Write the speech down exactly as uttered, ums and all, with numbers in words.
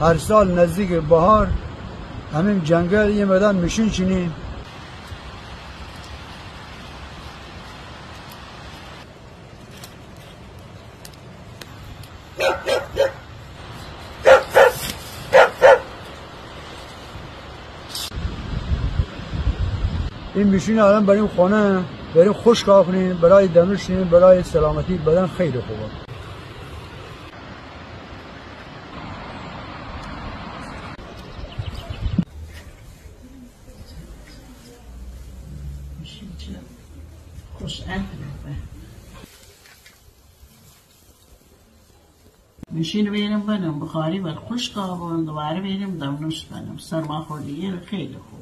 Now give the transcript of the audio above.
هر سال نزدیک بهار، همین جنگل یه مقدار میشین چینیم. این میشین الان بریم خونه، بریم خشک کنیم، برای دم شیرین، برای سلامتی بدن خیلی خوبه. خوش اهل به. میشین بیرم بنم، بخاری بر خشک آبون، دوباره بیرم دمنوش بنم. سرماخوردگی خیلی خوب.